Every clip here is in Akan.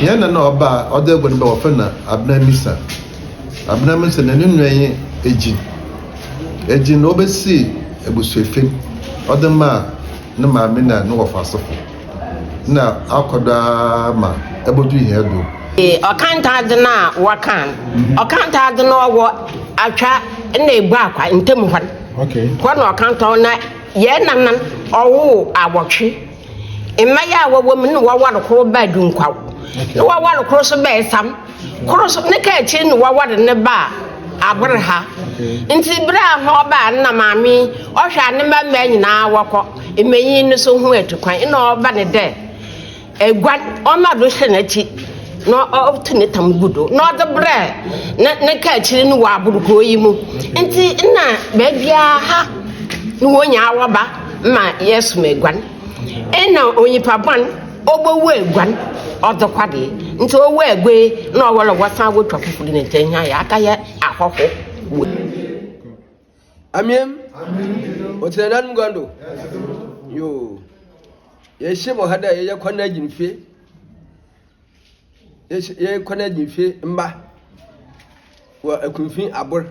Hɛn na na ɔba a ɔdze egu no ba wɔfrɛ no Abena Misa. Abena Misa na no nua nye Egyin. Egyin na obesii ebusuafi no ɔdze maa ne maame na no wɔfasefo. Nna akɔ do ara ma ebodu hɛn do. Ɔkantadze no a wɔkã no, ɔkantadze no ɔwɔ Atwa na Ebuakwa ntamu hɔ no. Hɔ na ɔkantɔn na hɛn nanan ɔwoo awɔtwe. Mma yi a wɔwɔ mu no wɔwar kor baa Dunkwaw, na wɔwar kor so baa Esam, kor so ne kaa ekyir no wɔwar ne baa Aberha. Ntsi ber a hɔn baa no na maame yi ɔhwɛ a ne mba mbaa nyina wɔkɔ, mbanyin no so ho etu kwan, nna ɔba no dɛ Eguan, ɔma do hwɛ n'ekyir na ɔto ne tam gu do na ɔdze brɛ ne ne kaakyir no wɔ abor kurow yi mu. Ntsi nna beebiara ha na hɔn nyinaa wɔba ma yɛsom eguan. Nna onyimpa bɔn obowu eguan ɔdze kɔ de, ntsi owu eguan yi na ɔwɔ dɛ wɔsan wotwa fofor na ntsi hɛn yɛakɛyɛ ahɔho wɔ. Amiem. Ɔtena nanom guando. Yoo. Yɛhyɛ mu ha dɛ yɛyɛ kwan agyinfie. Yɛyɛ kwan agyinfie mba wɔ akunfi abor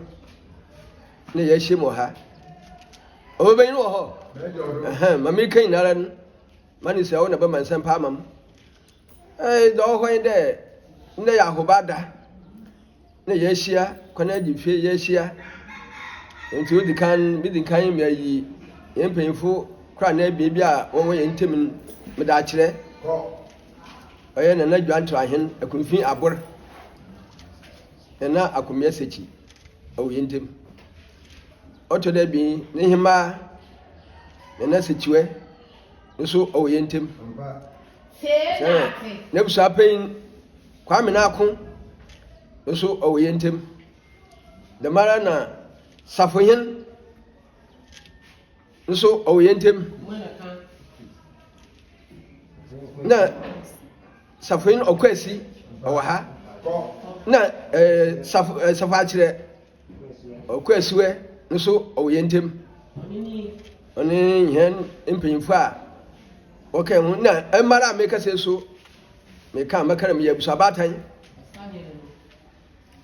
na yɛhyɛ mu ha. Ɔbɛbɛnyin wɔ hɔ. Ɛhɛn, ma meka nyinara no, ma ne sɛ wo na bɛma nsɛmpa ama m. Ɛɛ, dza ɔwɔ hɔ nye dɛ ndɛ yɛ ahoba da. na yɛahyia, kwan agye fie yɛahyia. Nti odzi kan, midzi kan mayi hɛn mpanyimfo kor anaa ebien bi a wɔwɔ hɛn ntamu no medze akyerɛ. Ɔyɛ Nana Dwanto Ahen, Akumfi Abor, Nana Akomea Sekyi ɔwɔ hɛn ntamu. Ɔtɔ do ebien, ne hembaa Nana Sekyiwɛ nso ɔwɔ hɛn ntamu. Sɛ n'ebusuapanyin Kwame Nako nso ɔwɔ yɛn ntam. Dɛm ara na Safohen nso ɔwɔ yɛn ntam. Na Safohen Ɔkwasi ɔwɔ ha. Na ɛɛ eh, Safo ɛɛ eh, Safo Akyerɛ Ɔkwasiwɛ nso ɔwɔ yɛn ntam. Ɔne yɛn mpanyinfo a wɔka ho na mmara a mekasa so Meka a mɛka dɛ meyɛ ebusuabaatan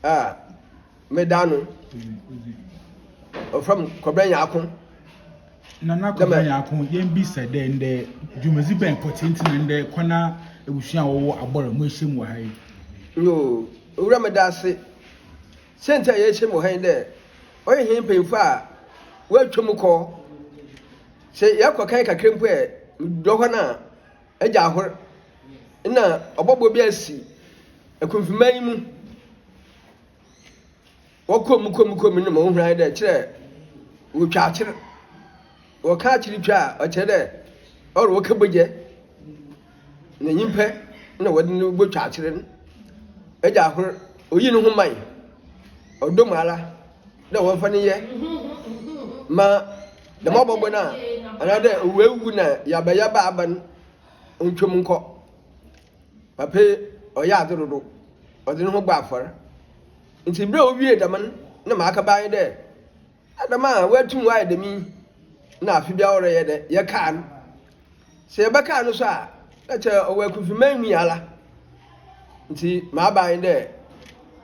a meda ano. Wɔfrɛ me Kɔbrɛ Nyarko. Nana Kɔbrɛ Nyarko, yɛmbisa dɛ ndɛ dwumadzi bɛn pɔtsee ntsi na ndɛ Kwana ebusua a wɔwɔ Abɔr mu ehyia mu wɔ ha yi? Yoo, Owura meda ase. Siantsir a yɛrehyia mu wɔ ha nye dɛ ɔyɛ hɛn mpanyimfo a woetwa mu kɔ. Sɛ yɛkɔ kan kakra mpo ɛ, medɔ hɔn a Agya ahor nna ɔbɔbɔ bi asi ekumfiman yi mu. Wɔkɔ mu kɔ mu kɔ mu no ma wohun ayɛ dɛ kyerɛ wotwa akyer. Wɔka akyer twa a ɔkyerɛ dɛ ɔrɔ wɔka bɔgya na nyimpa na wɔdze no botwa akyer no. Agya ahor oyii no ho mae ɔdɔ mu ara dɛ wɔmfa no nyɛ ma dɛm ɔbɔbɔ no a anaadɛ owuewu na yabayaba aba no ontwa mu nkɔ. Papa yi ɔyɛ adze dodow, ɔdze noho bɔɔ afɔr. Ntsi ber a owiee dɛm no nna ma akɛba nye dɛ dɛm a oetum ɔayɛ dɛm yi na afe biara ɔreyɛ dɛ yɛkaa no. Sɛ yɛbɛkaa no so a na kyerɛ ɔwɔ Akufiman mu yi ara. Ntsi maba nye dɛ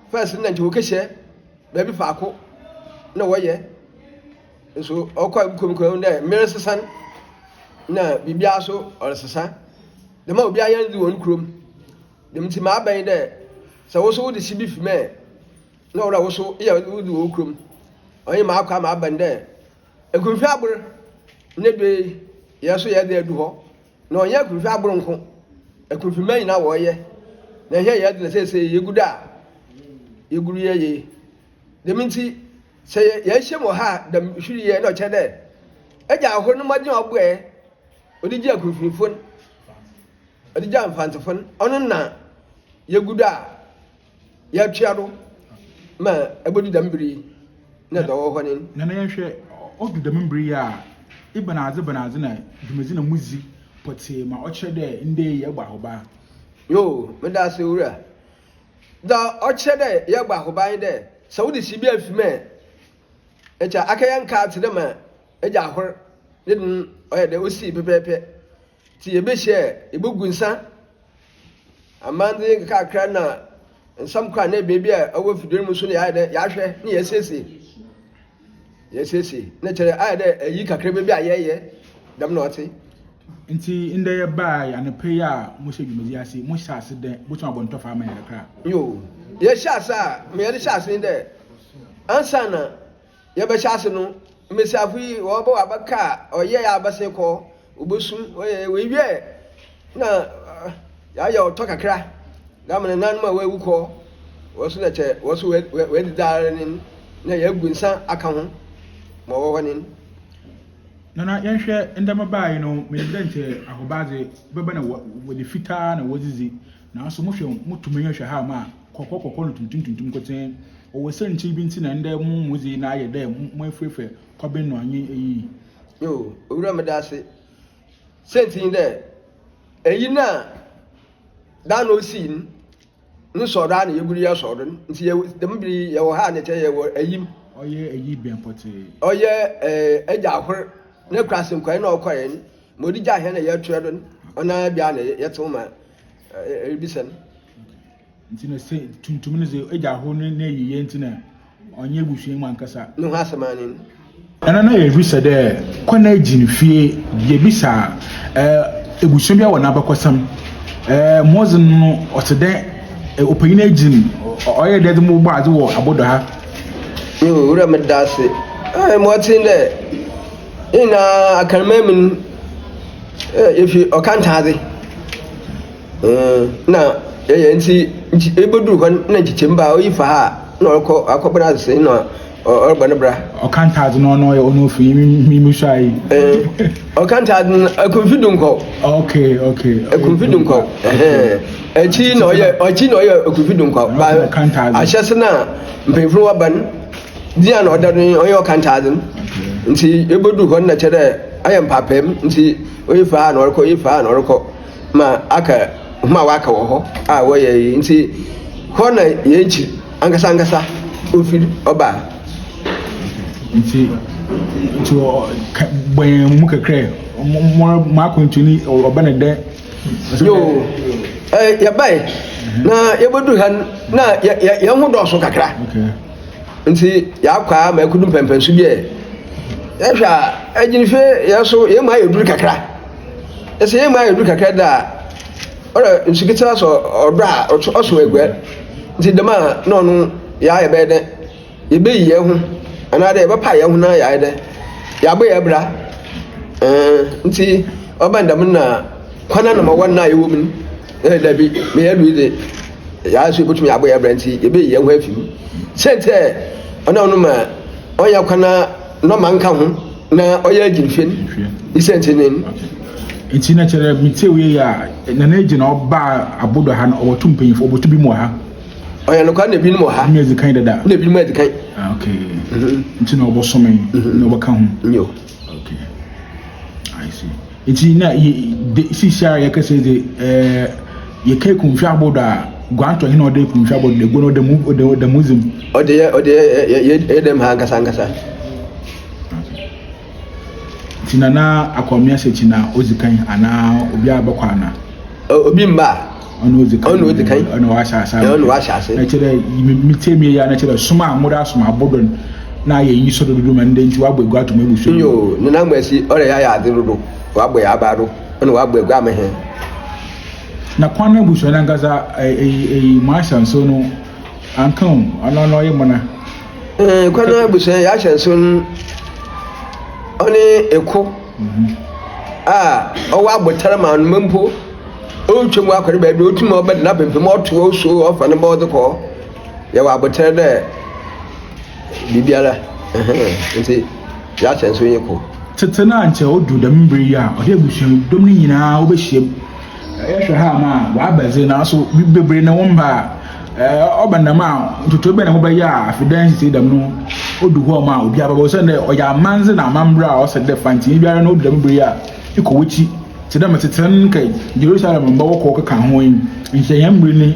first no na nkyɛ wɔkɛhyia beebi faako na wɔyɛ. Nso ɔkɔ kɔ mu kɔ dɛ mber resesa no na biribiara so ɔresesa. Dɛm a obiara yɛ ne dze wɔ no kurom. Dɛm ntsi maba nye dɛ sɛ wo so wode hye bi fi mu ɛ na ɔwɔ dɛ wo so eyɛ wo dze wɔ wo kurom. Ɔnye makɔ a maba nye dɛ Ekumfi aber ne do yi yɛ so yɛdze edu hɔ. Na ɔnnyɛ Ekumfi aber nko, Ekumfi mba nyina wɔreyɛ. Na hɛn yɛdze na sesei yegu do a yegu do yɛyɛ yi. Dɛm ntsi sɛ yɛhyia mu wɔ ha a dɛm hwer yi nna ɔkyerɛ dɛ Agya Ahor no mbɔdzen a ɔbɔe ɔdze gyee Ekumfifo no, ɔdze gyee Mfantsefo no, ɔno na yegu do a yɛtoa do ma ebodu dɛm ber yi na dza ɔwɔ hɔ nye no. Na na yɛnhwɛ, odu dɛm mber yi a, ebɛnadze ebɛnadze na dwumadzi na mudzi pɔtsee ma ɔkyerɛ dɛ ndɛ yi yɛbɔ ahobaa? Yoo, meda ase owura. Dza ɔkyerɛ dɛ yɛbɔ ahobaa nye dɛ, sɛ wode biribi afi mu ɛ, nkyɛ akɛyɛ nkaa tse dɛ ma egya ahor ne dze no ɔyɛ dɛ osii pɛpɛɛpɛ. Ntsi yebehyia ɛ, yebogu nsa. Amandze nkakra na nsɛm koraa na beebi a ɔwɔ fidua no mu so na yɛayɛ dɛ yɛahwɛ na yɛasiesie. Yɛasiesie na kyerɛ ayɛ dɛ ayi kakraba bi a yɛyɛ dɛm na ɔtse. Ntsi ndɛ yɛbae anapa yi a mohyɛ dwumadzi ase, mohyɛ ase dɛn? Botum abɔ ntɔfa ama hɛn kakra? Yo, yɛhyɛ ase a, ma yɛdze hyɛ ase nye dɛ ansaana Yɛbɛhyɛ ase no, mbasiafo yi wɔbɔ abaka a ɔyɛe a abɛsen kɔ, wobosu, wɔyɛ woewie na yɛayɛ ɔtɔ kakra dɛ ama nananom a woewu kɔ, hɔn so na kyɛ hɔn so woedzidzi ara nye na yeegu nsa aka ho ma ɔwɔ hɔ nye. Nana yɛnhwɛ ndɛ mebaa yi no minyim dɛ nkyɛ ahobadze bɛba na wɔdze fitaa na wɔdzidzi naaso mohwɛ mo tum hwɛ ha ma kɔkɔɔ kɔkɔɔ na tuntum tuntum nkotsee. Ɔwɔ siantsir bi ntsi na ndɛ mo mu dze na ayɛ dɛ moefurafura kɔben no annyɛ iyi. Yo, Owura meda ase. Siantsir nye dɛ, eyi no a da na osii no, no sɔr do ara na yegu do yɛsɔr do no, ntsi yɛwɔ dɛm ber yi yɛwɔ ha a na kyerɛ yɛwɔ ayi mu. Ɔyɛ ayi bɛn pɔtsee? Ɔyɛ ɛɛ Agya Ahor n'ekuraase nkɔe na ɔkɔe no, ma ɔdze gyaa hɛn na yɛtoa do no, ɔnoara bi ara na yɛtsew ma eribisa no. Nti no se tuntum no dze egya ahorow no n'eyiyɛ ntsi na ɔnnyɛ ebusua mu ankasa. No ho asɛm ara nye no. Ɛno na yɛbisa dɛ, kɔ na egye no fie, yɛbisa a, eh, ebusua biara wɔ n'abakɔsɛm. Eh, modze no ɔtse dɛn? Eh, ɔpanyin egye no, ɔyɛ dɛ dze mo bɔ adze wɔ abɔdɔ ha? Yo, owura meda ase. Eh, ma ɔtse nye dɛ, hɛn nyinaa Akanman mu no, eh, yefi Ɔkantaadze. Na yɛyɛ ntsi ntsi ebodur hɔ no nna nkyekyɛmu ba a oyi fa ha a na ɔrokɔ akɔbɔ n'adze na ɔrobɔ ne bra. Ɔka ntaadze no ɔno ɔyɛ ɔno ofi mi mi sua yi. Ɔka ntaadze no ekumfi dunkɔ. Okay okay. Ekumfi dunkɔ. Akyi na ɔyɛ akyi na ɔyɛ ekumfi dunkɔ. Ba ahyɛse na mpanyinfo no wɔba no dzin a na ɔda do ɔyɛ ɔka ntaadze no. Nti ebodur hɔ no na kyerɛ dɛ ayɛ mpaapaa mu nti oyi fa ha na ɔrokɔ oyi fa ha na ɔrokɔ. ma aka hom a wɔaka wɔ hɔ a wɔyɛ yi ntsi hɔ na hɛn ekyir ankasa ankasa ofir ɔba. Ntsi ntsi ɔ ka bɔ hɛn mu kakra ɛ, mo mo mo akwantu no ɔba no dɛn? Yo, ɛ yɛbae na yebodur ha no na yɛ yɛ hɛn ho dɔɔso kakra. Okay. Ntsi yɛakɔ ara ma ekodu mpɛnpɛnso bi ɛ yɛhwɛ a Agyinfie yɛn so hɛn mu ayɛ dur kakra. Sɛ yɛn mu ayɛ du kakra da a, ɔrɛ nsu ketsewa sɔ ɔdɔ a ɔso eguar. Ntsi dɛm a na ɔno yɛayɛ bɛyɛ dɛn? Yebeyi hɛn ho anaadɛ yɛbɛpae hɛn ho na yɛayɛ dɛn? Yɛabɔ hɛn bra. Ɛɛn, ntsi ɔba no dɛm no na kwan a nna ɔwɔ no a yɛwɔ mu no, nna dabi, ma yɛadu yi dze, yɛara so yebotum yɛabɔ hɛn bra ntsi yebeyi hɛn ho efi mu. Siantsir a ɔnam no ma ɔnnyɛ kwan a na ɔma nka ho na ɔyɛ agyinhwɛ ne sɛnti ne. Nti na kyerɛ metie wie yɛ a na n'agyi na ɔbaa abodɔ ha no ɔwɔto mpanyinfo ɔbɔto bi mu wɔ ha. Ɔyɛ nokwa na ebinom wɔ ha. Ebinom adzi kan dada. Na ebinom adzi kan. Ah okay. Mm-hmm. Nti na ɔbɔsome mm-hmm. na ɔbɛka ho. Yo. Okay. I see. Nti na yɛ de sisi a yɛkasa dze ɛɛ yɛka ekumfi abodɔ a guantɔ he na ɔda ekumfi abodɔ egu no ɔda mu ɔda ɔda mu dzim. Ɔde yɛ ɔde yɛ yɛ yɛ yɛ dɛm ha ankasa ankasa. Nti na na akɔmea sɛkyi na odzi kan anaa obi a bɛkɔ ana? Obi mba a. Ɔno odzi kan. Ɔno odzi kan. Ɔno wahyɛ ase. Ɔno wahyɛ ase. Na kyerɛ dɛ me tie mi yɛ na kyerɛ soma a mode asoma abodɔ no na ayɛ yi so dodo ma ndɛ nti wabɔ egu ato mu ebusua. Yo, ne nan mu asi ɔrɛ yɛ ayɛ adze dodo wabɔ yɛ aba do ɔna wabɔ egu ama hɛn. Na kwan no abusua no ankasa eyi eyi mo ahyɛnso no anka o ɔno na ɔyɛ mona. Ɛɛ kwan no abusua yɛ ahyɛnso no ɔne eko a ɔwɔ abotar ma anoma mpo ɔretwa mu akɔ ne baabi otum ɔbɛda n'apampam ɔto osuo ɔfa ne ba ɔdze kɔ yɛwɔ abotar dɛ biribiara nti yɛahyɛnso nye ko. Tsetse no a nkyɛ odu dɛm mber yi a ɔdɛ ebusuadɔm no nyina wobehyia mu. Yɛhwɛ ha ma a wɔaba dze naaso beberee na wɔmmba a, ɔba no dɛm a ntotoe bɛn na mobɛyɛ a afe dan nhyehyɛɛ dɛm no odu hɔ ma obiara bɛba osiandɛ ɔyɛ amandze na amambra a ɔsɛ dɛ fantsee biara no odu dɛm ber yi a ekɔ w'ekyir tse dɛ metsetse no nka Jerusalem mba wɔkɔ keka ho yi nkyɛ hɛn mber ni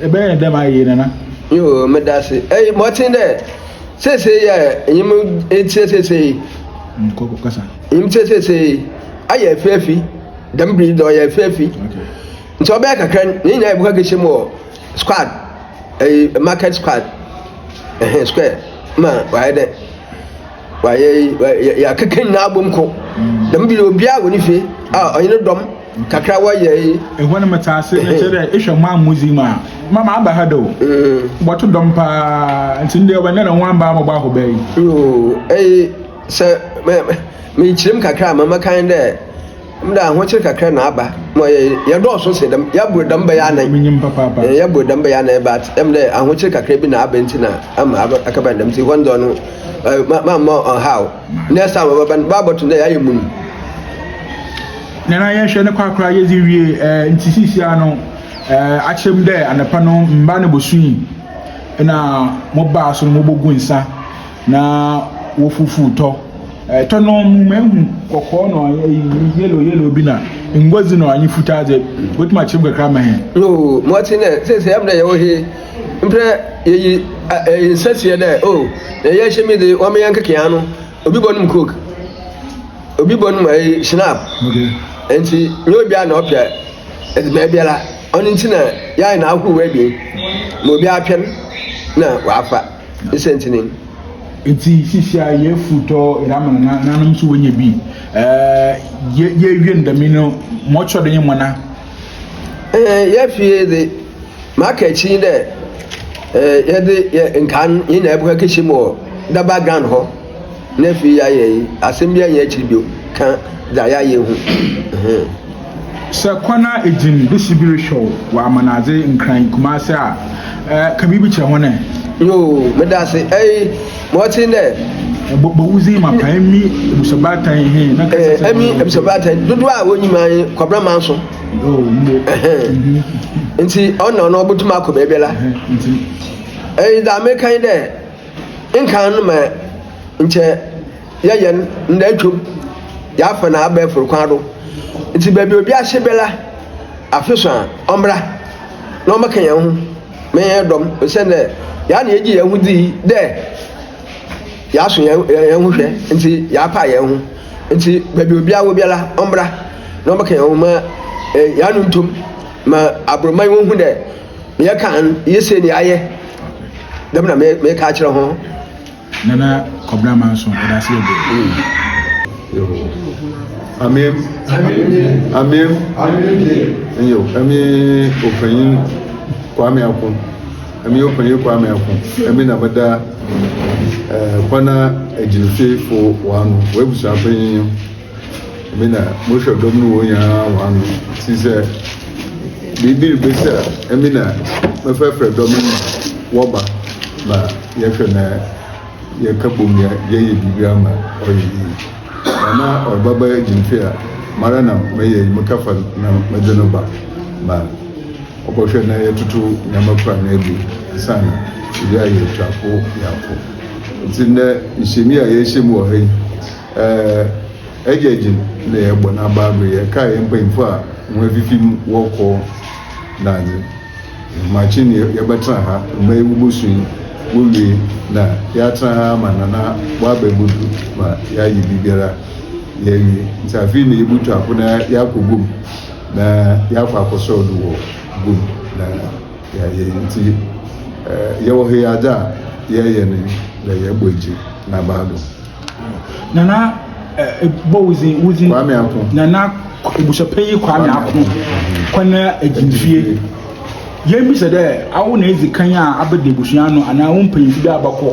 ebɛyɛ no dɛm ayɛ yie nana. Yoo meda ase. Eyi ma ɔtse dɛ sesei a enyim tse sesei. Kɔ kasa. Enyim tse sesei ayɛ afiafi. Dɛm ber yi dze ɔyɛ afiafi. Nti ɔbɛyɛ kakra no, yɛn nyinaa yɛbɛkɔ akɛhyɛ mu wɔ squad, ɛyi market squad, ɛhɛn square ma wayɛ dɛ wayɛ yɛakeka nyinaa abom ko. Dɛm bi obiara wɔ ne fie a ɔnye ne dɔm kakra wɔyɛ yi. Ɛhɔ no mete ase na kyerɛ dɛ ehwɛ mo a mo dzi mu a ma ma aba ha da o. Wɔto dɔm paa nti ndɛ ɔbɛn dɛ na ho amba amɔbɔ ahobɛ yi. Yoo ɛyi sɛ mɛ mekyerɛ mu kakra a ma mɛkan dɛ. Ndɛ ahokyer kakra na aba ma ɔyɛ yɛdɔɔso sen dɛm, yɛbor dɛm bɛyɛ anan. Minyim papaapa. Eh, yɛbor dɛm bɛyɛ anan but ɛm dɛ ahokyer kakra bi na aba ntsi na ama aba akɛba no dɛm ntsi hɔn dze ɔno eh, ma mamma ɔnnhaw. Next time ɔbɛba no bɛabɔto no dɛ yɛayɛ mun. Nana yɛnhwɛ ne korakora yɛdze wie eh, ntsi siisia no eh, akyerɛ mu dɛ anapa no mba no bosui na mobaa so no mobogu nsa. Na wofufuw tɔ. Tɔ no mu mehu kɔkɔɔ na ɔyɛ yellow yellow bi na ngua dze na ɔnye futaa dze. Botum akyerɛ mu kakra ama hɛn? Yoo, ma ɔtse ndɛ, sesei ama dɛ yɛwɔ ha yi, mprɛ yeyi nsa sie dɛ oh, na yɛhyɛ mu yi dze, wɔma yɛnkeka hɛn ano, obi bɔnom coke, obi bɔnom ayi schnapp, ntsi nnyɛ obiara na ɔpɛ edziban biara, ɔno ntsi na yɛayɛ no ahorow ebien ma obiara pɛ no na ɔafa. Nsɛntsinen. Ntsi sisia yeefuw tɔ hɛn ama na nanom so wonya bi. Ɛɛ yeewie no dɛm yi no, ma ɔkyerɛ do nye mona. Ɛɛ yɛfie dze, maka ekyir nye dɛ ɛɛ yɛdze yɛ nkaa no hɛn nyinaa yɛbɔkɔ akɛhyia mu wɔ Daba ground hɔ na afei yɛayɛ yi, asɛm biara nnyɛ ekyir bio ka dza yɛayɛ ho. Ɛhɛn. Sɛ kwan a edzin besi bi rohwɛ wo wɔ Amanadze, Nkran, Kumase a, eh, ka biribi kyerɛ hɔn ɛ. Yoo, meda ase. Ei, ma ɔtse ndɛ. Bɔ wo dzin mapa, emi Ebusuabaatan he, na kasa kyerɛ Emi Ebusuabaatan, dodoɔ a wonyim ara nye Kwabena Manso. Oh, mbo. Ɛhɛn. Nti ɔno na ɔno ɔbotum akɔ beebiara. Nti. Ei, dza meka nye dɛ, nkan no ma nkyɛ yɛyɛ no nda etwa mu, yɛafa no abɛɛfor kwan do. Ntsi beebi a obi ahye biara, afe so a, ɔmbra na ɔmbɛka hɛn ho ma yɛnyɛ dɔm osiandɛ hɛn na yɛgye hɛnho dzi dɛ yɛaso hɛnho hwɛ ntsi yɛapaa hɛnho. Ntsi beebi a obiara wɔ biara, ɔmbra na ɔmbɛka hɛnho ma hɛn ano nto mu ma aborɔman yi wohu dɛ yɛka no, yɛsei na yɛayɛ. Dɛm na meka akyerɛ hɔn. Nana Kɔbena Manso, yɛda ase bebree. Amem. Amem. Nyo, ɛmi ɔpanyin Kwame Ako. Ɛmi ɔpanyin Kwame Ako. Ɛmi na meda ɛɛ kwana agyinifefo wano. W'abusua panyin. Ɛmi na mohwɛ dɔm no wɔn nyinaa wano. Ti sɛ biribi rebesi a, ɛmi na mɛfrɛfrɛ dɔm no wɔba ma yɛhwɛ na yɛka bom yɛ yɛyɛ biribi ama ɔyɛ yie. Na na ɔreba bɛyɛ gyimfi a, mara na mɛyɛ yi meka fa na mede no ba ma ɔbɔhwɛ na yɛtoto nneɛma kora na adi ansa na ebi ayɛ twako yɛakɔ. Nti nnɛ nhyiam yi a yɛahyia mu wɔ ha yi, ɛɛ ɛgyɛgye na yɛbɔ n'aba abere yɛkaa yɛn mpanyimfo a wɔn afifi mu wɔkɔ n'adze. Makye ne yɛbɛtsena ha mma yebobosu yi wowie na yɛatsena ha ama Nana ɔaba ebodu ma yɛayɛ biribiara yɛewie. Ntsi afei na yebotu apo na yɛakɔ guam na yɛakɔ akɔsɔw do wɔ guam na yɛayɛ yi. Ntsi yɛwɔ ha yi adze a yɛreyɛ no dɛ yɛbɔ egye n'abaa do. Nana bɔ wo dzin wo dzin. Kwame Ako. Nana ebusuapanyin Kwame Ako kɔ na Egyinfie. Yɛn bisa dɛ awo na edzi kan a abɛda ebusua ano anaa wo mpanyinfo bi abakɔ?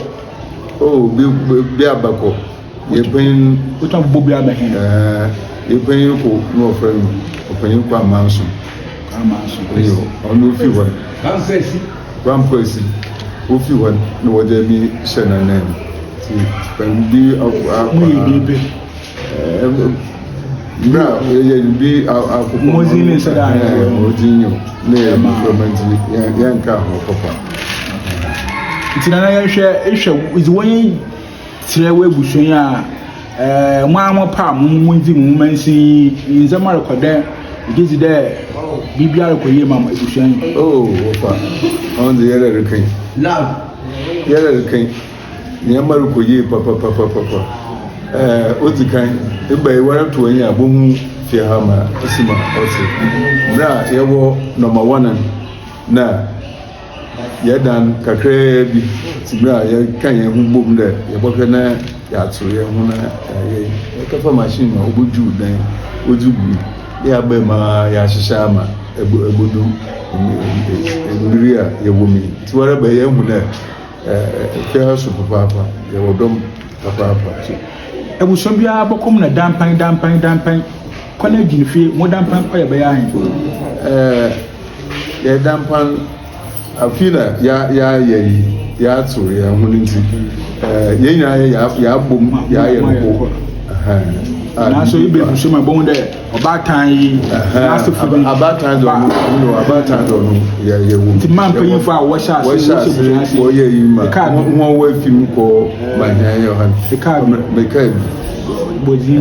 Oh bi bi abakɔ. Yɛ panyin. Wotumi abobɔ bi ama hɛn. Ɛɛ yɛ panyin ko na wɔfrɛ no ɔpanyin Kwame Manso. Kwame Manso. Eyo ɔno ofi hɔ. Kwame Kwasi. Ofi hɔ na wɔdze mi hyɛ n'anan mu. Nti panyin bi akɔ. Mo yɛ bi. Mmerɛ a yɛyɛ bi akokɔ. Mo dzin ne nsa da ayɛ. Mo dzin nye o. Ne yɛ mmɔframma nti yɛnka ho papa. Nti nana yɛhwɛ ehwɛ dze wɔn kyerɛ wɔ ebusua yi a ɛɛ mo ara mo pa mo mo ndzi mo mansin ndzɛmba rekɔ dɛ gye dzi dɛ biribiara rekɔ yie ma mo ebusua yi. Oh wɔfa ɔno dze yɛrɛ reka yi yɛrɛ reka yi. Nneɛma rokɔ yie papapapapa. Ɛɛ, odzi kan, eba yi woara to w'enyi a, bohu fie ha ma osi ma ɔtse. Ber a yɛwɔ nɔma one no, nna yɛdan kakraa bi, ntsi ber a yɛkaa hɛnho bɔɔ mu dɛ yɛbɔhwɛ na yɛatsew hɛnho na yɛayɛ yi, yɛkɛfa machine ma obodwuuw dan odzi gui, na yɛaba mu ara yɛahyehyɛ ama ebodu mber a yɛwɔ mu yi. Ntsi woara bɛyɛ ehu dɛ Fie ha so papaapa, yɛwɔ dɔm papaapa. Abusua biara bɔkɔ mu na dampan dampan dampan kɔ na gyina fie mo dampan ɔyɛ bɛyɛ ahe? Ɛɛ yɛ dampan afi na ya yɛayɛ yi yɛato yɛn ho no nti ɛɛ yɛn nyinaa yɛ yɛabom yɛayɛ no ko. Nanso ibe abusua mu ɛbɔn dɛ ɔbaatan yi n'asefo bi. Abaatan dɔ no no abaatan dɔ no yɛ yɛ wɔ mu. Nti mmaa mpanyinfo a wɔhyɛ ase wɔhyɛ ase wɔyɛ yi ma wɔn wɔ afi mu kɔ ma hɛn yɛ hɔn. Meka bi. Meka bi. Bɔdzi.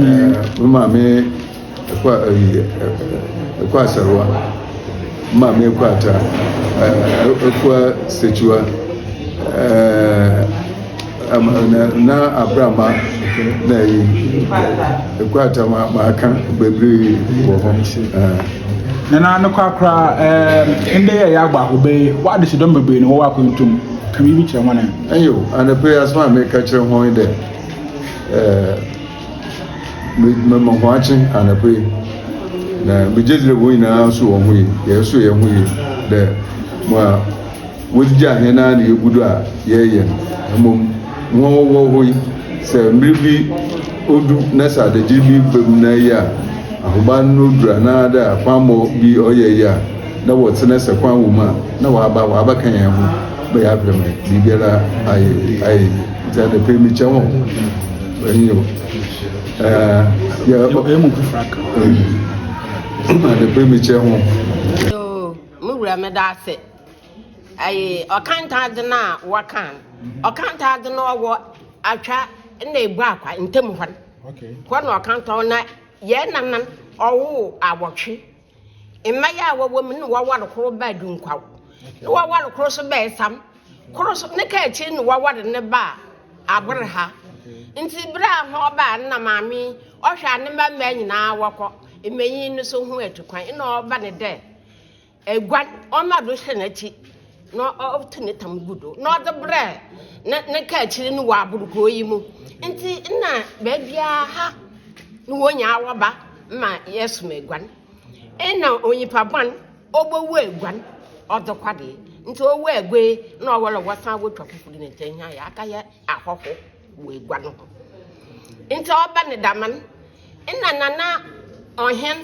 Me maame ɛkɔ ɛyi ɛkɔ asɛrwa. Me maame ɛkɔ ata ɛkɔ sɛkyiwa ɛɛ. Na abrama na ayi ekwata ma maka bebree wɔ hɔ. Nana no korakora ɛɛ ndɛ yɛ yɛ agbɔ ahoba yi w'ade si dɔm bebree na wɔwɔ akwantu mu ka biribi kyerɛ hɔn ɛ. Ɛyɛ o anɔpa yi asɛm a meka kyerɛ hɔn yi dɛ ɛɛ mema hɔn akye anɔpa yi na megye dzi dɛ hɔn nyinaa so hɔn ho ye yɛn so yɛn ho ye dɛ mo a Wɔdze gyaa hɛn ara na yegu do a yɛreyɛ no. Mbom hɔn a wɔwɔ hɔ yi, sɛ mber bi odu na sɛ adagyer bi ba mu na eyɛ a, ahoban no dur anaadɛ akwanbɔ bi ɔyɛ yie a, na wɔtse na sɛ kwan wɔ mu a, na wɔaba wɔabɛka hɛn ho ma yɛahwɛ ma biribiara ayɛ ayɛ yie. Ntsi anapa yi mekyia hɔn. Nyew. Ɛɛ, yɛ. Anapa yi mekyia hɔn. Yoo, mo wura meda ase. Ayi, ɔkanta adze no a wɔkã no, ɔkanta adze no ɔwɔ Atwa na Ebuakwa ntamu hɔ no. Hɔ na ɔkanta na yɛn nanan ɔwoo awɔtwe. Mma yi a wɔwɔ mu no wɔwar kor baa Dunkwaw, na wɔwar kor so baa Esam, kor so ne kaa ekyir na wɔwar ne baa Aberha. Ntsi ber a hɔn baa no na maame yi ɔhwɛ a ne mba mbaa nyinaa wɔkɔ, mbanyin no so ho etu kwan, nna ɔba no dɛ Eguan, ɔma do hwɛ n'ekyir na ɔto ne tam gu do na ɔdze brɛ ne ne kaakyir no wɔ abor kurow yi mu. Ntsi nna beebiara ha na hɔn nyinaa wɔba ma yɛsom eguan. Nna onyimpa bɔn obowu eguan ɔdze kɔ de, ntsi owu egua yi na ɔwɔ dɛ wɔsan wotwa fofor na nkyɛ hɛn yɛakɛyɛ ahɔho wɔ egua no ho. Ntsi ɔba no dɛm no, nna Nana Ɔhen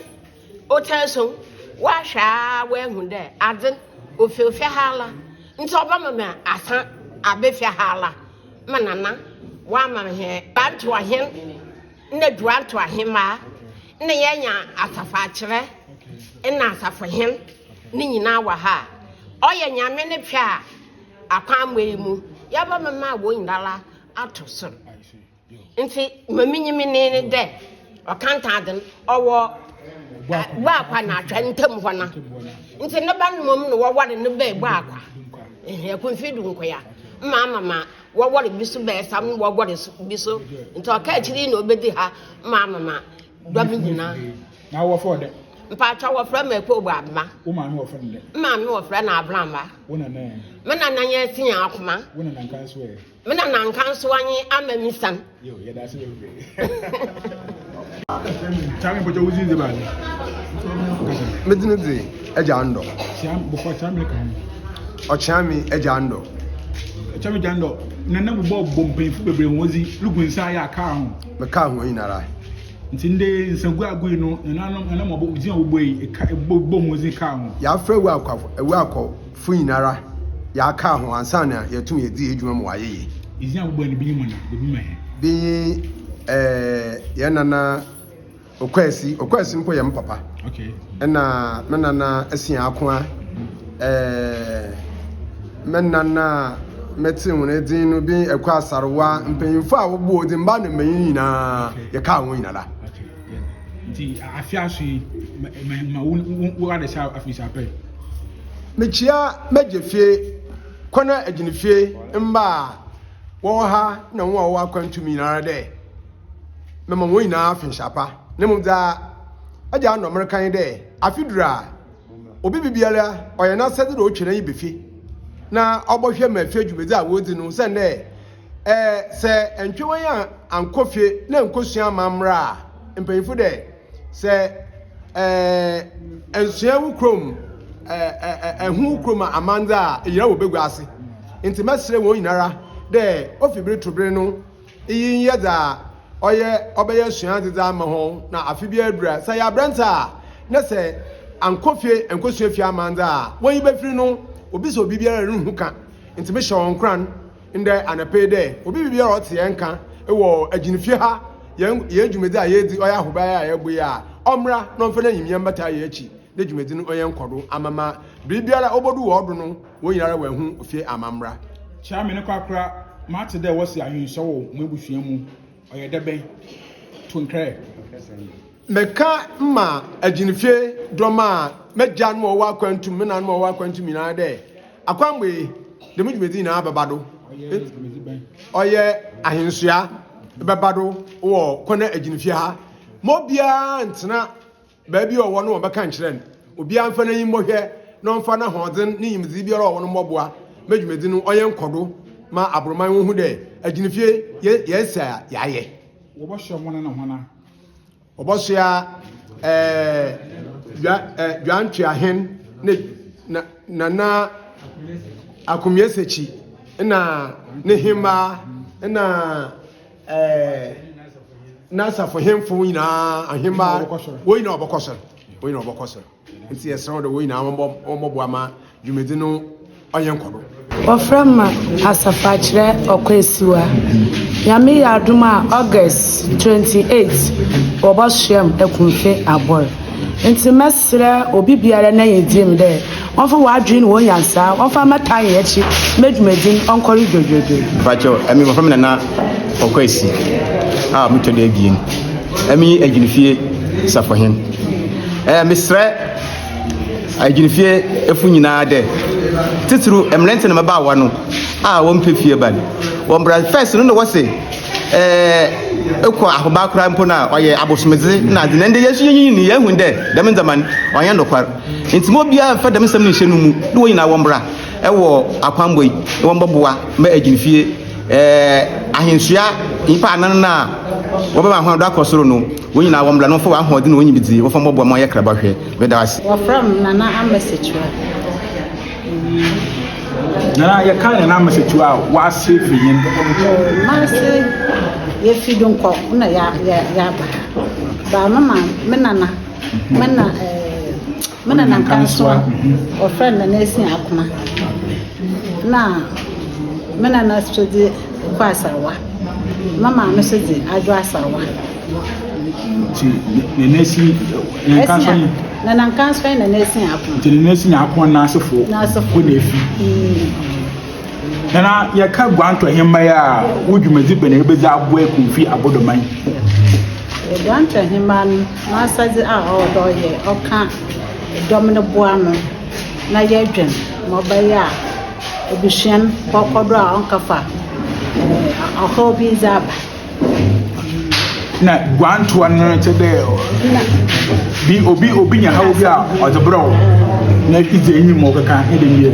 Otseso, ɔahwɛ ara oehu dɛ adze no ofi fie ha ara ntsi ɔbɛma me asan aba fie ha ara ma Nana ɔama hɛn Bantoahen na Duantoahembaa na yɛanya asafo akyerɛ na asafohen ne nyina wɔ ha a ɔyɛ Nyame ne pɛ a akwanbɔ yi mu yɛbɛmema hɔn nyinara ato sor. Ntsi ma minyim nye no dɛ ɔkantadze no ɔwɔ Buakwa na Atwɛ ntamu hɔ no. Ntsi ne ba no mbom na wɔwar no baa Buakwa, Ekumfi Dunkoya, ma ama ma wɔwar bi so baa Sam na wɔwar bi so. Ntsi ɔka ekyir yi na obedzi ha ma ama ma dɔm nyina. Na wɔfrɛ wo dɛ? Mpakyɛw wɔfrɛ me Akuobo Abema. Wo maame wɔfrɛ no dɛ? Me maame wɔfrɛ no Abramba. Wo nana ɛ? Me nana nye Asinya Akoma. Wo nana nka nso ɛ? Me nana nkansowa nye ama mi san. Yo, yɛda ase bebree. Kyame mpɔkyɛ wo dzin dze baadze. Me dzin dze Agya Andɔ. Kyame bɔkɔ Kyame ka ho. Ɔkyeame Agya Andɔ. Kyame Agya Andɔ. Nana bobɔ bɔ mpanyinfo bebree wɔn dzi lugu nsa ayɛ akaa ho. Mekaa ho nyinara. Nti ndɛ nsagu agu yi no nananom nananom ɔbɔ dzin a wɔbɔ yi ka bɔ bɔ ho dzin kaa ho. Yɛafrɛ ewu akɔ fo nyinara yɛakaa ho ansaana yɛtum yɛdzi hɛn edwuma ma ɔayɛ yie. Edzin a wɔbɔe no bi nye hɔn a? Bɔ bi ma hɛn. Bi nye eh, hɛn nana Okwasi, Okwasi mpo yɛ me papa. Okay. Ɛna me nana Asia Akoa, eh, me nana a metse hɔn edzin no bi Akua Asarwa, mpanyimfo a wɔbɔɔ dzin, mbaa na mbanyin nyinaa, yɛkaa hɔn nyinara. Okay. Nti afe aso yi ma ma wo wo adesa afisa pɛ. Mekyia m'agya fie, kɔ na agyina fie mba a wɔwɔ ha na hɔn a wɔwɔ akwantu mu nyinara dɛ mema hɔn nyinaa afenhyia pa. Na mbom dza Agya ano mereka nye dɛ, afe dur a, obi bibiara ɔyɛ n'asɛdze dɛ otwa n'enyi ba fie na ɔbɔhwɛ ma fie dwumadzi a wodzi no osiandɛ sɛ enntwe w'enyi annkɔ fie na ennkosua amambra a, mpanyimfo dɛ sɛ ennsua wo kurom nnhu wo kurom amandze a, eyera wɔ bagua ase. Ntsi mɛserɛ hɔn nyinara dɛ ofi ber to ber no Iyi nnyɛ dza ɔyɛ ɔbɛyɛ suadze dze ama hɔn na afe biara dur a, sɛ eyɛ aberantsɛ a na sɛ annkɔ fie ennkosua fie amandze a, w'enyi befir no, obisa obi biara runnhu ka. Ntsi mehyɛ hɔn nkuran ndɛ anapa yi dɛ obi biara a ɔtse hɛn nka wɔ Agyinfie ha, hɛn hɛn dwumadzi a yeedzi, ɔyɛ ahobae a yɛbɔ yi a, ɔmbra na ɔmfa n'enyimnyam mbɛtaa hɛn ekyir na dwumadzi no ɔnyɛ nkɔdo amama biribiara a obodu hɔn do no hɔn nyinara woehu ofie amambra. Kyerɛ me nokwakora, matse dɛ wɔse ahwensɔ wɔ mo ebusua mu, ɔyɛ dɛ bɛn? To nkrɛ. Meka ma Agyinfie dɔm a m'egyanom a wɔwɔ akwantu mu, me nanom a wɔwɔ akwantu mu nyinara dɛ, Akwanbɔ yi, dɛm dwumadzi nyinara bɛba do. Ɔyɛ ahensoa bɛba do wɔ Kɔnɛ Agyinfie ha. Ma obiara ntsena Beebi a ɔwɔ no wɔbɛka nkyerɛ no. Obiara mfa n'enyi mbɔhwɛ na ɔmfa n'ahoɔdzen ne nyimdzee biara a ɔwɔ no mbɔboa ma dwumadzi no ɔnyɛ nkɔdo ma Aborman wohu dɛ Agyinifie yɛ yɛresi a yɛayɛ. Wɔbɔsoa hɔn na hɔn a. Wɔbɔsoa ɛɛ dwa ɛɛ Dwantweahen ne na Nana Akomiasekyi na ne hembaa na. Ɛɛ n'asafohemfo nyinaa ahemmaa wɔn nyinaa wɔbɛkɔ soro wɔn nyinaa wɔbɛkɔ soro nti yɛsrɛ wɔn dɛ wɔn nyinaa wɔmmɔ wɔmmɔboa ma dwumadzi no ɔnyɛ nkɔdo. Wɔfrɛ me Asafakyerɛ Ɔkwasiwa. Nyame yɛ adom a August 28 wɔbɔsoɛm Akumfe Abɔr. Ntsi mɛserɛ obi biara n'enyidzi mu dɛ wɔmfa hɔn adwen na hɔn nyansaa wɔmfa mbɛtaa hɛn ekyir ma dwumadzi no ɔnkɔ do dwodwodwo. Mpakyɛw, emi wɔfrɛ me Nana Ɔkwasi a motɔ do ebien. Emi nye Adwinifie safohen. Ɛɛ meserɛ Adwinifie efo nyinaa dɛ, tsitsiriw mberantsɛ na mbabaawa no a wɔmmpɛ fie ba no, wɔmbra. First no nna wɔse ɛɛ ekɔ ahoba koraa mpo no a ɔyɛ abosomdze na adze na ndɛ yɛn so yɛnyinyin no yɛhu dɛ dɛm ndzɛmba no ɔnnyɛ nokwar. Ntsi ma obiara mfa dɛm nsɛm no nhyɛ no mu na wɔn nyinaa wɔmbra wɔ akwanbɔ yi na wɔmbɔboa ma Agyinfie ɛɛ ahensoa nyimpa anan no a wɔbɛma hɔn do akɔ sor no wɔn nyinaa wɔmbra na wɔmfa wɔn ahoɔdzen na wɔn nyimdzee wɔmfa mbɔboa ma ɔnyɛ krabɔhwɛ. Meda wo ase. Wɔfrɛ me Nana Ama Sekyerɛ. Nana, yɛka Nana Ama Sekyerɛ a, w'ase firi hen? M'ase yɛfiri Dunkɔ na yɛaba ha. Ba me ma me nana, me na ɛɛ me nana Nkansoa, wɔfrɛ no Nana Esia Akoma. Na me nana nso dze Kɔ Asarwa. Me maame nso dze Adwo Asarwa. Nti Nana Esi Nkansoa yi. Nana Nkansoa yi Nana Esi Akon. Nti Nana Esi Akon n'asefo. N'asefo. Hɔ na efi. Nana yɛka Guanto Ahemma yi a wo dwumadzi bɛn na ebedzi aboa Ekumfi Abodoman? Guanto Ahemma no n'asɛdze a ɔwɔ dɛ ɔyɛ ɔka dɔm no boa ano na yɛdwen ma ɔbɛyɛ a ebusua no bɔkɔ do a ɔnnkɛfa ɔhaw bi dze aba. Na guantoa no kyɛ dɛ bi obi obi nya haw bi a ɔdze brɛ wo na idzi enyim ma ɔkeka ne dɛm yɛ.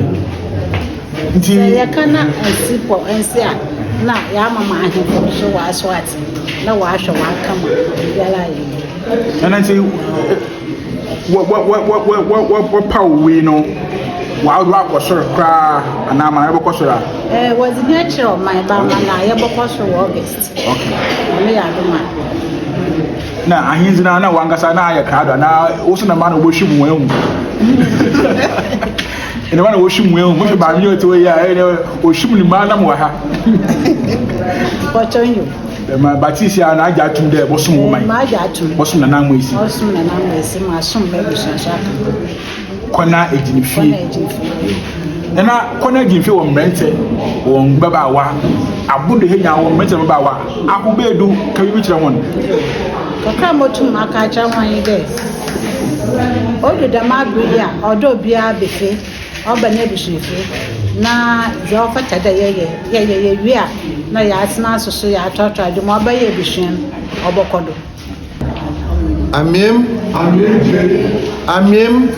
Nti sɛ yɛka na nsi pɔ nsi a na yɛama ma ahemfo so wɔaso ate na wɔahwɛ wɔaka ma biribiara ayɛ yie. Ɛno nti wɔ wɔ wɔ wɔ wɔ wɔ wɔpaw wei no wɔaworɔ akɔ soro koraa anaa ma yɛbɛkɔ soro a. Ɛɛ wɔdze bi akyerɛ ɔman ba ama na yɛbɛkɔ soro wɔ August. Okay. Nyame yɛ adom a. Na ahendzi no na wankasa na ayɛ krado anaa woso na ma na wɔbɛhwim wɔn ahu. Ɛna ma na wɔhwim wɔn ahu mohwɛ maame yi ɔte hɔ yi a ɛyɛ wɔhwim ne mmaa nam wɔ ha. Pɔtɔ nyo. Ma batisi a na agye atum dɛ bɔsom wo man. Ma agye atum. Bɔsom nana ama esi. Bɔsom nana ama esi ma asom m'abusua so aka. Kɔna Egyinifie. Kɔna Egyinifie. Nana Kɔna Egyinifie wɔ mmerɛntɛ wɔ mbabaawa abodo ha nyinaa wɔ mmerɛntɛ mbabaawa ahobeedu ka biribi kyerɛ hɔn. Kakra a motum aka akyerɛ hɔn nye dɛ odu dɛm aber yi a ɔwɔ dɛ obiara ba fie. Ɔba n'ebusuafie na dza ɔfata dɛ yɛyɛ, yɛyɛ, yewie a na yɛatsena ase so yɛatoatoa do ma ɔbɛyɛ ebusua no ɔbɔkɔ do. Amiem. Amiem.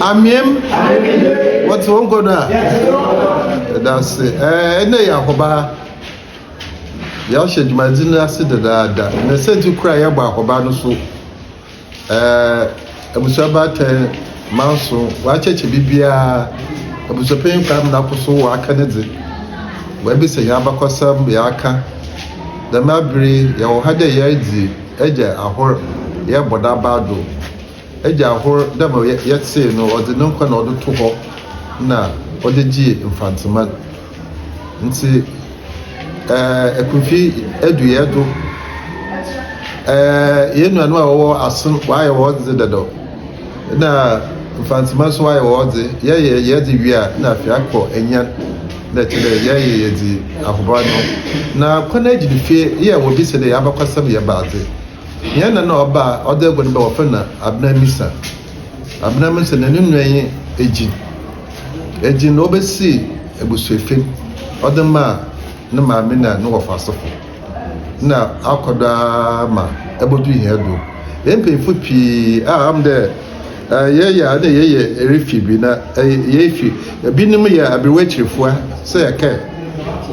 Amiem. Wɔte wɔn kɔ do a. Ɛda ase. Ɛɛ ɛnna yɛ ahobaa. Yɛahyɛ dwumadzi no ase dedaada. Na sɛnti koro a yɛbɔ ahobaa no so. Ɛɛ abusua baatan manso wɔakyɛkyɛ biribiara. Abusuapanyin Kwame Nako so wɔaka ne dze. Wɔabisa hɛn abakɔsɛm yɛaka. Dɛm aber yi yɛwɔ ha dɛ yɛredzi Agya Ahor yɛbɔ n'abaw do. Agya Ahor dɛ ma yɛtsee no ɔdze no nkwa na ɔdze to hɔ na ɔdze gyee Mfantseman. Ntsi ɛɛ Ekumfi edu hɛn do. Ɛɛ hɛn nuanom a wɔwɔ Asen wɔayɛ hɔn dze dadaw na Mfantsema so wɔayɛ hɔn dze. Yɛyɛ hɛn dze wie a na afei akɔ Enyan na kyerɛ dɛ yɛyɛ yɛdze ahoboa no. Na kwan egyina fie yɛ wɔbisa dɛ hɛn abakɔsɛm yɛ ebɛnadze. Hɛn nana a ɔbaa a ɔdze egua no bae wɔfrɛ no Abena Misa. Abena Misa na no nua nye Egyin. Egyin na obesii ebusuafie no, ɔdze maa ne maame na no wɔfasefo. Nna akɔ do ara ma ebodu hɛn do. Hɛn mpanyimfo pii a ɔam dɛ yɛyɛ a nna yɛyɛ erefi bi na yeefi, binom yɛ aberewa ekyirfua sɛ yɛkɛɛ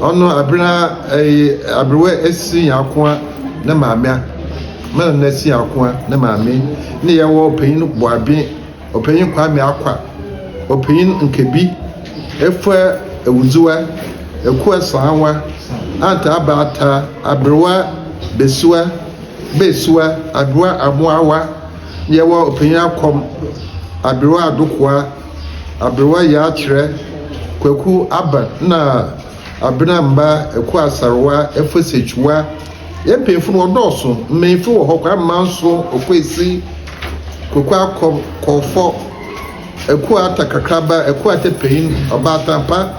ɔno aber a aberewa esi nyɛakoa ne maame a, me nana esi nyɛakoa ne maame, nna yɛwɔ ɔpanyin Boaben. Ɔpanyin Kwame Akwa, Ɔpanyin Nkebi, Efua Ewudziwa, Ekua Saawa, Anta Abaata, Aberewa Besiwa, Besiwa, Aberewa Amoawa, yɛwɔ Ɔpanyin Akɔm, Aberewa Adokoa, Aberewa Yaakyerɛ, Kwaku Aban na Abena Mba, Ekua Asarewa, Efua Sekyiwa. Yɛn mpanyimfo no wɔdɔɔso, mmanyimfo wɔ hɔ, Kwame Manso, Okwesi, Kwaku Akɔm, Kɔɔfɔ, Akua Ata Kakraba, Akua Ata Panyin, Ɔbaatan Pa,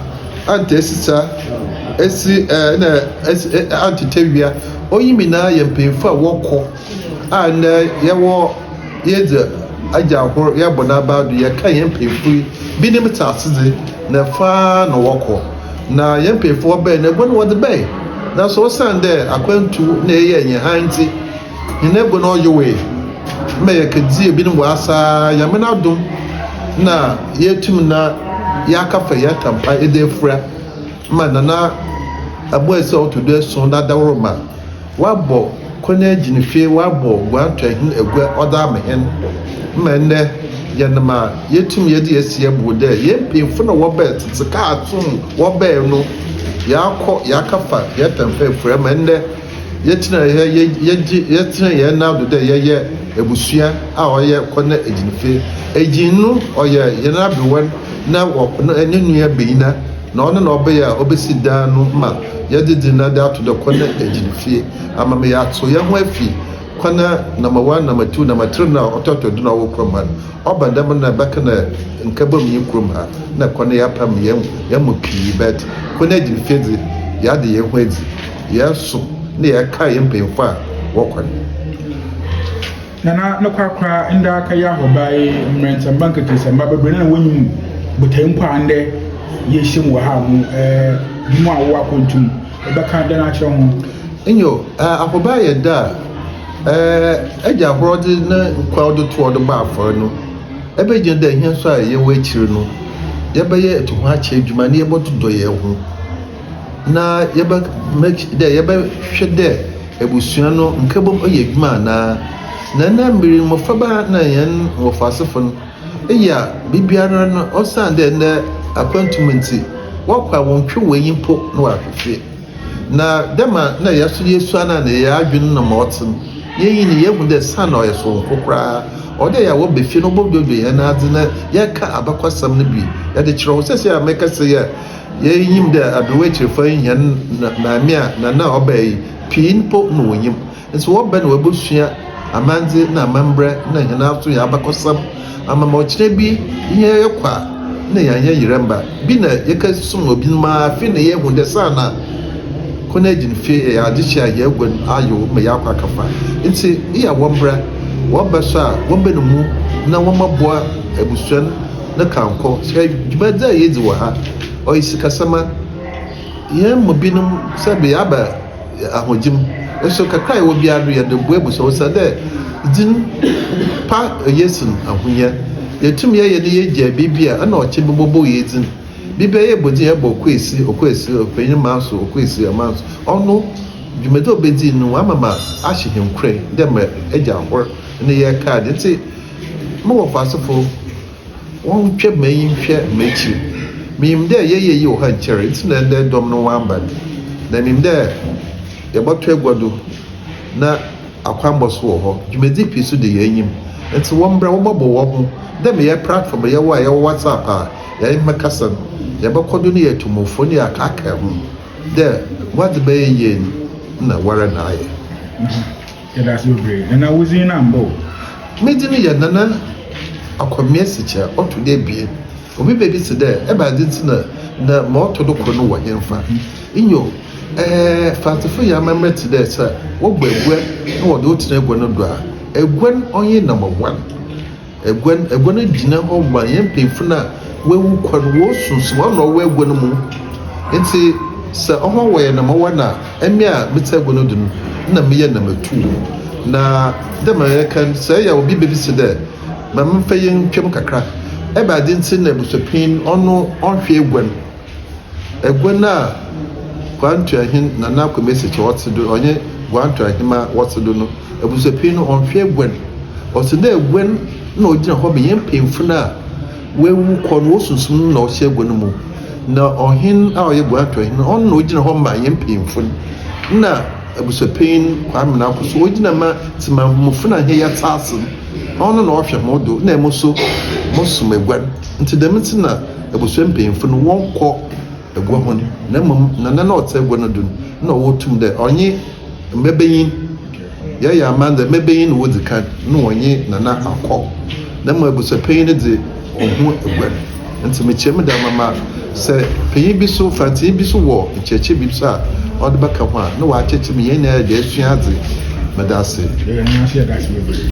Ante Asisa, Esi ɛɛ na Esi ɛ Ante Tawia. Oyi nyinaa yɛ mpanyimfo a wɔkɔ a nnɛ yɛwɔ yɛdzi agya ahor yɛbɔ n'aba do yɛka hɛn mpanyimfo yi binom tse ase dze na fa ara na wɔkɔ. Na hɛn mpanyimfo wɔbae no egua no wɔdze bae naaso osiandɛ akwantu na yɛyɛɛ hɛn han ntsi Hɛn egua no ɔyowee ma yɛkedzii binom wɔ asa ara, Nyame n'adom na yeetum na yɛakɛfa hɛn atampa edze efura ma Nana Abuasi a ɔtɔ do esuon n'adaworoma. Ɔabɔ kwan egyina fie, ɔabɔ Guantoa-hen egua ɔdze ama hɛn ma ndɛ yɛnam a yetum yɛdze esi hɛn bo dɛ hɛn mpanyimfo no a wɔbae tsetse kaa tum wɔbae no yɛakɔ yɛakɛfa hɛn atampa efura ma ndɛ Yɛtsena hɛ yɛgye yɛtsena hɛn nan do dɛ yɛyɛ ebusua a ɔyɛ kɔ na egyinfie. Egyin no ɔyɛ hɛn aberwa na wɔ no ne nua banyina na ɔno na ɔbɛyɛ a obesi dan no ma yɛdze dzin no dze ato dɛ kɔ na egyinfie ama ma yɛatsew hɛnho efi kɔ na number one, number two, number three no a ɔtɔtɔ do no a ɔwɔ kurom ha no. Ɔba dɛm no na bɛka na nkabom nnyi kurom ha na kɔ na yɛapam hɛn mu pii but kɔ na egyinfie dze yɛada hɛnho edzi. Yɛsom na yɛkae yɛn mpanyimfo a wɔkɔ no. Nana nokwar koraa ndɛ akɛyɛ ahɔba yi mberantsɛmba nketsesamma beberee na wonyim botae mpo a ndɛ yeehyia mu wɔ ha mu binom a wɔwɔ akwantu mu ebɛka dɛn akyerɛ hɔn? Nyew, ahɔba yɛ da a Agya ahorow dze ne nkwa ɔdze to hɔ dze bɔ afɔr no, ebegyina dɛ hɛn so a yɛwɔ ekyir no yɛbɛyɛ etuhoakyɛ edwuma na yɛbɔdodɔ hɛnho. na yɛbɛ make dɛ yɛbɛhwɛ dɛ ebusua no nkabom yɛ edwuma anaa. Na ndɛ mber yi mbofraba na hɛn wɔfaasefo no eyɛ a biribiara no osiandɛ ndɛ akwantu mu ntsi wɔkɔ a wɔnntwe hɔn enyi mpo na wɔahwɛ fie. Na dɛm a nna hɛn so yesua no a na hɛn adwen no ma ɔtse no, yenyin no yehu dɛ san na ɔyɛ soronko koraa. Ɔwɔ dɛ yɛ a wɔba fie no wɔbɔduadua hɛn adze na yɛka abakɔsɛm no bi yɛdze kyerɛ hɔn. Sesei a merekasa yi a Yenyim dɛ aberewa ekyirfa yi hɛn maame a nana a ɔbae yi, pii mpo nna wonnyim. Nso wɔba na woebosua amandze na amambrɛ na hɛn ara so hɛn abakɔsɛm ama ma ɔkyena bi hɛn yɛkɔ a nna yɛannyɛ yerɛmba. Bi na yɛkɛsom obinom ara afei na yeehu dɛ saana kwan egyen fie yɛ adzehyɛ a hɛn eguan ayew ma yɛakɔ akɛfa. Ntsi eyɛ a wɔmbra, wɔba so a wɔmbɛn mu na wɔmbɔboa ebusua no. Ne kankɔ. Hwɛ dwumadzi a yedzi wɔ ha, ɔyɛ sikasɛm a hɛn mu binom sɛbe yɛaba ahɔgye mu, eso kakra a yɛwɔ biara do yɛdze boa ebusua osiandɛ. Dzin pa ye sen ahonya. Yetum yɛyɛ na yegyaa biribi a, nna ɔkyɛ bi bɔbɔ hɛn dzin. Biribi a yɛbɔ dzin yɛbɔ Okwesi, Okwesi, Ɔpanyin Manso, Okwesi, Manso. Ɔno, dwumadzi a obedzii no, ɔama ma ahyɛ hɛn nkuran dɛ mbrɛ Egya Ahor ne yɛrekaa dze. Ntsi, mo wɔfaasefo, wɔntwa m'enyi nhwɛ m'ekyir. Minyim dɛ yɛyɛɛ iyi wɔ hɔ nnkyɛree ntsi na ndɛ dɔm no wɔammba no. Na minyim dɛ yɛbɔto egua do na akwanbɔ so wɔ hɔ. Dwumadzi pii so da hɛn enyim ntsi wɔmbra wɔmbɔbɔ hɔnho dɛ meyɛ platform a yɛwɔ a yɛwɔ WhatsApp a yɛnye hɔn kasa no, yɛbɔkɔ do na yɛtu hɔn fo na yɛakaakaa hɔn dɛ wɔadze bɛyɛ yie no nna woara na ayɛ. Yɛda ase bebree. Nana wo dzin no ammbɔ o. Me dzin yɛ Nana Akwamia Sikyia, ɔto do ebien. Obi bebisa dɛ, ebɛnadze ntsi na na ma ɔtɔ do kor no wɔ henfa? Nyew, ɛɛ, Fantsefo hɛn amambra tse dɛ sɛ wɔbɔ egua na wɔdze wo tsena egua no do a, egua no ɔnye number one. Egua no, egua no gyina hɔ ma hɛn mpanyimfo no a woewu kɔ no, hɔn sunsum, ɔno na ɔwɔ egua no mu. Ntsi sɛ hɔn wɔyɛ number one a, emi a metse egua no do no, nna meyɛ number two. Na dɛ ma yɛreka no, sɛ eyɛ a obi bebisa dɛ, Ma memfa yi ntwam kakra, ebɛnadze ntsi na ebusuapanyin ɔno ɔnnhwɛ egua no? Egua no a Guantuahen Nana Akwamesi kyɛ ɔtse do, ɔnye Guantuahemmaa wɔtse do no, ebusuapanyin no ɔnnhwɛ egua no. Ɔtse dɛ egua no nna ogyina hɔ ma hɛn mpanyimfo no a woewu kɔ no, hɔn sunsum no na ɔhyɛ egua no mu. Na ɔhen a ɔyɛ Guantuahen no, ɔno na ogyina hɔ ma hɛn mpanyimfo no. Nna ebusuapanyin Kwame Nako so ogyina ma tsemanmufo no a hɛn yɛtse ase no, ɔno na ɔhwɛ hɔn do. Nna emo so mosom egua no. Ntsi dɛm ntsi na ebusua mpanyimfo no wɔnnkɔ egua ho no, na mbom Nana no a ɔtse egua no do no nna ɔwɔ tum dɛ ɔnye mbabanyin, yɛyɛ aman dɛ mbabanyin na wodzi kan na wɔnye Nana akɔ, na mbom ebusuapanyin no dze onnhu egua no. Ntsi mekyia me dɛm ma sɛ panyin bi so, Mfantsenyi bi so wɔ nkyerɛkyerɛ bi so a ɔdze bɛka ho a, na ɔakyerɛkyerɛ ma hɛn nyinara yɛdze esua adze. Meda ase. Yɛda Nyame ase yɛda ase bebree.